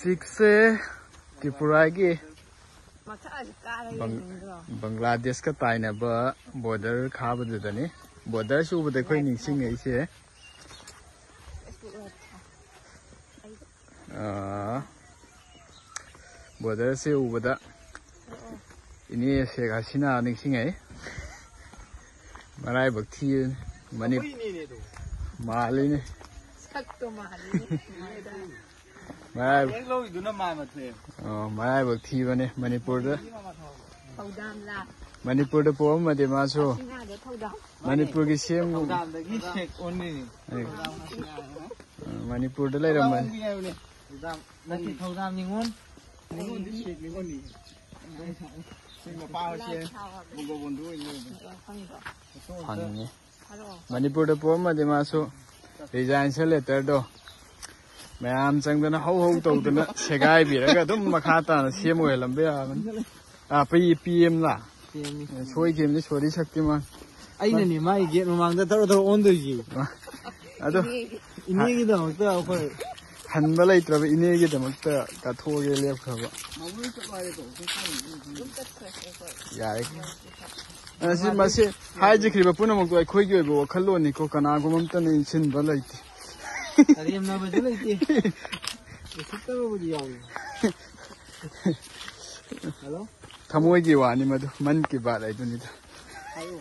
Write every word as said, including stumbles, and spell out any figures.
ꯍꯧꯖꯤꯛꯁꯦ ꯇ꯭ꯔꯤꯄꯨꯔꯥꯒꯤ ꯕꯪ-, ꯕꯪꯒ꯭ꯂꯥꯗꯦꯁꯀ ꯇꯥꯏꯅꯕ ꯕꯣꯔꯗꯔ ꯈꯥꯕꯗꯨꯗꯅꯤ꯫ ꯕꯣꯔꯗꯔꯁꯤ ꯎꯕꯗ ꯑꯩꯈꯣꯏ ꯅꯤꯡꯁꯤꯡꯉꯛꯏꯁꯦ, ꯑꯥ, ꯕꯣꯔꯗꯔꯁꯦ ꯎꯕꯗ ꯏꯅꯦ ꯁꯦꯛ ꯍꯁꯤꯅꯥ ꯅꯤꯡꯁꯤꯡꯉꯛꯏ꯫ ꯃꯔꯥꯏꯕꯛ ꯊꯤꯕꯅꯤ꯫ ꯃꯅꯤ-, ꯑꯩꯈꯣꯏ ꯏꯅꯦꯅꯦ ꯑꯗꯣ꯫ ꯃꯥꯜꯂꯤꯅꯦ꯫ ꯁꯛꯇꯣ ꯃꯥꯜꯂꯤꯅꯦ꯫ ꯃꯔꯥꯏꯕꯛ ꯍꯦꯛ ꯂꯧꯔꯤꯗꯨꯅ ꯃꯥꯟꯕ ꯊꯣꯛꯑꯦ꯫ ꯑꯣ, ꯃꯔꯥꯏꯕꯛ ꯊꯤꯕꯅꯦ ꯃꯅꯤꯄꯨꯔꯗ꯫ ꯊꯧꯗꯥꯝꯂꯥ? ꯃꯅꯤꯄꯨꯔꯗ ꯄꯣꯛꯑꯝꯃꯗꯤ ꯃꯥꯁꯨ ꯍꯁꯤꯅꯥꯗ ꯊꯧꯗꯥꯝ꯫ ꯃꯅꯤꯄꯨꯔꯒꯤ ꯁꯤ ꯑꯦꯝ ꯊꯧꯗꯥꯝꯗꯒꯤ ꯁꯦꯛ ꯑꯣꯟꯗꯣꯏꯅꯤ꯫ ꯑꯩ ꯊꯧꯗꯥꯝ ꯍꯁꯤꯅꯥ ꯍꯥꯏꯅ꯫ ꯃꯅꯤꯄꯨꯔꯗ ꯂꯩꯔꯝꯕꯅꯤ꯫ ꯊꯧꯗꯥꯝ ꯑꯣꯟꯕꯤ ꯍꯥꯏꯕꯅꯦ꯫ ꯊꯧꯗꯥꯝ, ꯅꯠꯇꯦ, ꯊꯧꯗꯥꯝ ꯅꯤꯉꯣꯜ꯫ ꯅꯤꯉꯣꯜꯗꯤ ꯁꯦꯛ ꯅꯤꯉꯣꯜꯅꯤ꯫ ꯁꯤ ꯃꯄꯥ ꯍꯣꯏꯁꯦ ꯕꯪꯒꯣꯕꯟꯙꯨ ꯑꯣꯏꯅꯤ꯫ ꯐꯪꯉꯤꯕꯣ? ꯐꯪꯉꯦ꯫ ꯃꯅꯤꯄꯨꯔꯗ ꯄꯣꯛꯑꯝꯃꯗꯤ ꯃꯥꯁꯨ ꯔꯤꯖꯥꯏꯟꯁꯟ ꯂꯦꯇꯔꯗꯣ ꯃꯌꯥꯝ ꯆꯪꯗꯅ ꯍꯧ ꯍꯧ ꯇꯧꯗꯅ ꯁꯦꯒꯥꯏꯕꯤꯔꯒ ꯑꯗꯨꯝ ꯃꯈꯥ ꯇꯥꯅ ꯁꯤ ꯑꯦꯝ ꯑꯣꯏꯍꯜꯂꯝꯕ ꯌꯥꯕꯅꯤ꯫ ꯑꯥ, ꯄꯤ-, ꯄꯤ ꯑꯦꯝ ꯂꯥ? ꯄꯤ ꯑꯦꯝꯅꯤ꯫ ꯁꯣꯏꯈꯤꯕꯅꯤ, ꯁꯣꯔꯤ ꯁꯛꯇꯤꯃꯥꯟ꯫ ꯑꯩꯅꯅꯦ ꯃꯥꯒꯤ ꯒꯦꯠ ꯃꯃꯥꯡꯗ ꯇꯧꯔ ꯇꯧꯔ ꯑꯣꯟꯗꯣꯏꯁꯤ꯫ ꯑꯗꯣ ꯏꯅꯦꯒꯤꯗꯃꯛꯇ ꯑꯩꯈꯣꯏ ꯍꯟꯕ ꯂꯩꯇ꯭ꯔꯕ ꯏꯅꯦꯒꯤꯗꯃꯛꯇ ꯀꯠꯊꯣꯛꯑꯒꯦ ꯂꯦꯞꯈ꯭ꯔꯕ꯫ ꯌꯥꯔꯦ꯫ ꯑꯁꯤ, ꯃꯁꯤ ꯍꯥꯏꯖꯈ꯭ꯔꯤꯕ ꯄꯨꯝꯅꯃꯛꯇꯣ ꯑꯩꯈꯣꯏꯒꯤ ꯑꯣꯏꯕ ꯋꯥꯈꯜꯂꯣꯟꯅꯤꯀꯣ, ꯀꯅꯥꯒꯨꯝꯕ ꯑꯝꯇꯅ ꯏꯟꯁꯤꯟꯕ ꯂꯩꯇꯦ꯫ ꯀꯔꯦꯝꯅꯕꯁꯨ ꯂꯩꯇꯦ꯫ ꯎꯁꯤꯠꯇꯕꯕꯨꯗꯤ ꯌꯥꯎꯏ꯫ ꯍꯜꯂꯣ? ꯊꯃꯣꯏꯒꯤ ꯋꯥꯅꯤ ꯃꯗꯨ, ꯃꯟ ꯀꯤ ꯕꯥꯠ ꯍꯥꯏꯗꯨꯅꯤꯗ꯫ ꯍꯥꯏꯌꯨ꯫